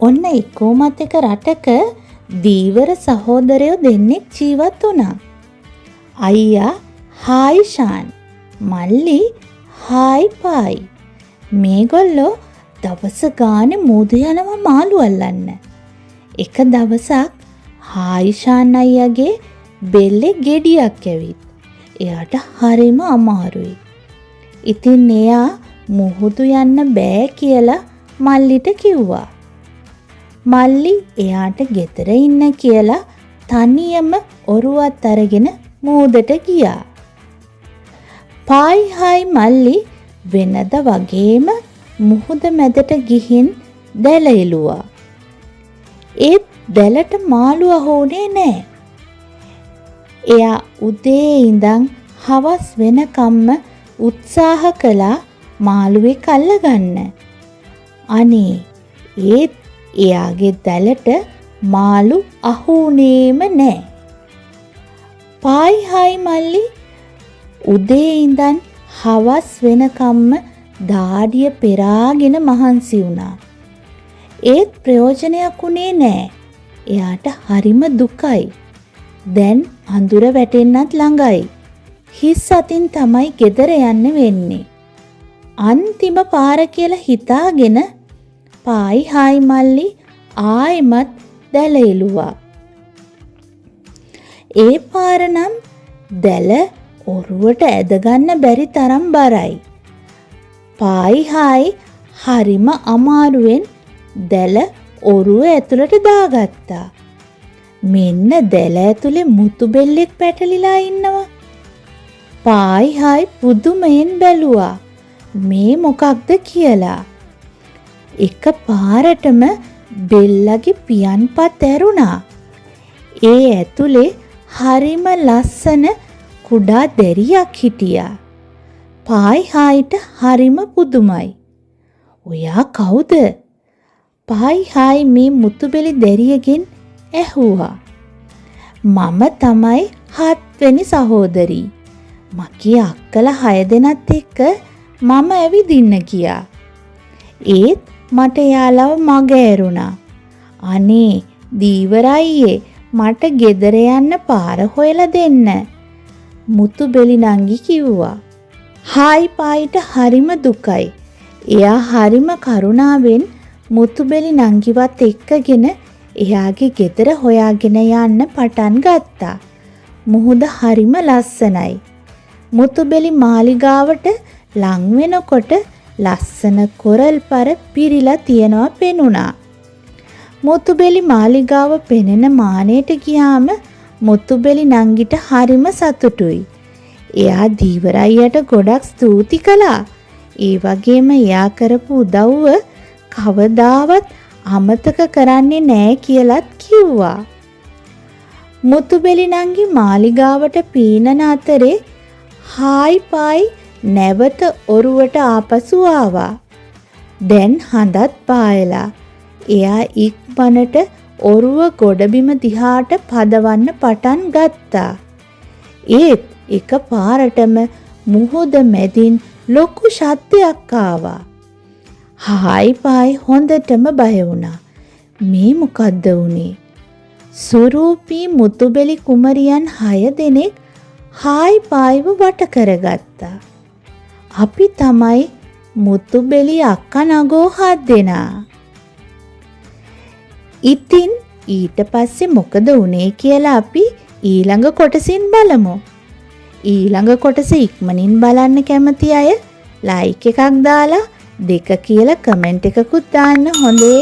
ඔන්න එක්කෝමත් එක රටක දීවර සහෝදරයෝ දෙන්නෙක් ජීවත් වුණා. අයියා හායි ෂාන්, මල්ලි හායි පායි. මේගොල්ලෝ දවස ගානේ මූද යනවා මාළු අල්ලන්න. එක දවසක් හායි ෂාන් අයියාගේ බෙල්ලේ ගෙඩියක් ඇවිත්. එයාට හරිම අමාරුයි. ඉතින් එයා මුහුදු යන්න බෑ කියලා මල්ලිට කිව්වා. මල්ලි එයාට ගෙදර ඉන්න කියලා තනියම ඔරුවත් අරගෙන මූදට ගියා. පායි හායි මල්ලි වෙනද වගේම මුහුද මැදට ගිහින් දැල එළුවා. ඒත් දැලට මාළු අහු වුණේ නෑ. එයා උදේ ඉඳන් හවස් වෙනකම්ම උත්සාහ කළා මාළුවෙක් අල්ලගන්න. අනේ ඒත් එයාගේ දැලට මාළු අහු වුණේම නෑ. පායි හායි මල්ලි උදේ ඉඳන් හවස් වෙනකම්ම දාඩිය පෙරාගෙන මහන්සි වුණා. ඒත් ප්‍රයෝජනයක් වුණේ නෑ. එයාට හරිම දුකයි. දැන් අඳුර වැටෙන්නත් ළඟයි. හිස් අතින් තමයි ගෙදර යන්න වෙන්නේ. අන්තිම පාර කියලා හිතාගෙන පායි හායි මල්ලි ආයෙමත් දැල එළුවා. ඒ පාර නම් දැල ඔරුවට ඇදගන්න බැරි තරම් බරයි. පායි හායි හරිම අමාරුවෙන් දැල ඔරුව ඇතුළට දාගත්තා. මෙන්න දැල ඇතුලේ මුතු බෙල්ලෙක් පැටලිලා ඉන්නවා. පායි හායි පුදුමයෙන් බැලුවා මේ මොකක්ද කියලා. එක පාරටම බෙල්ලගේ පියන්පත් ඇරුණා. ඒ ඇතුලේ හරිම ලස්සන කුඩා දැරියක් හිටියා. පායි හායිට හරිම පුදුමයි. ඔයා කවුද? පායි හායි මේ මුතුබෙලි දැරියගෙන් ඇහුවා. මම තමයි හත්වෙනි සහෝදරී. මගේ අක්කලා 6 දෙනත් එක්ක මම ඇවිදින්න ගියා. ඒත් මට එයාලව මග ඇරුණා. අනේ දීවර අයියේ, මට ගෙදර යන්න පාර හොයලා දෙන්න. මුතුබෙලි නංගි කිව්වා. හායි පායිට හරිම දුකයි. එයා හරිම කරුණාවෙන් මුතුබෙලි නංගිවත් එක්කගෙන එයාගේ ගෙදර හොයාගෙන යන්න පටන් ගත්තා. මුහුද හරිම ලස්සනයි. මුතුබෙලි මාලිගාවට ලං වෙනකොට ලස්සන කොරල් පර පිරිලා තියෙනවා පෙනුණා. මුතුබෙලි මාලිගාව පෙනෙන මානයට ගියාම මුතුබෙලි නංගිට හරිම සතුටුයි. එයා දීවර අයියට ගොඩක් ස්තුති කළා. ඒ වගේම එයා කරපු උදව්ව කවදාවත් අමතක කරන්නේ නෑ කියලත් කිව්වා. මුතුබෙලි නංගි මාලිගාවට පීනන අතරේ හායි පායි නැවත ඔරුවට ආපසු ආවා. දැන් හඳත් පායලා. එයා ඉක්මනට ඔරුව ගොඩබිම දිහාට පදවන්න පටන් ගත්තා. ඒත් එක පාරටම මුහුද මැදින් ලොකු ශබ්දයක් ආවා. හායි පායි හොඳටම බය වුණා. මේ මොකද්ද වුනේ? සුරූපී මුතුබෙලි කුමරියන් 6 දෙනෙක් හායි පායිව වට කරගත්තා. අපි තමයි මුතුබෙලි අක්කා නගෝ 7 දෙනා. ඉතින් ඊට පස්සේ මොකද වුනේ කියලා අපි ඊළඟ කොටසින් බලමු. ඊළඟ කොටස ඉක්මනින් බලන්න කැමති අය ලයික් එකක් දාලා 2 කියලා කමෙන්ට් එකකුත් දාන්න හොඳේ.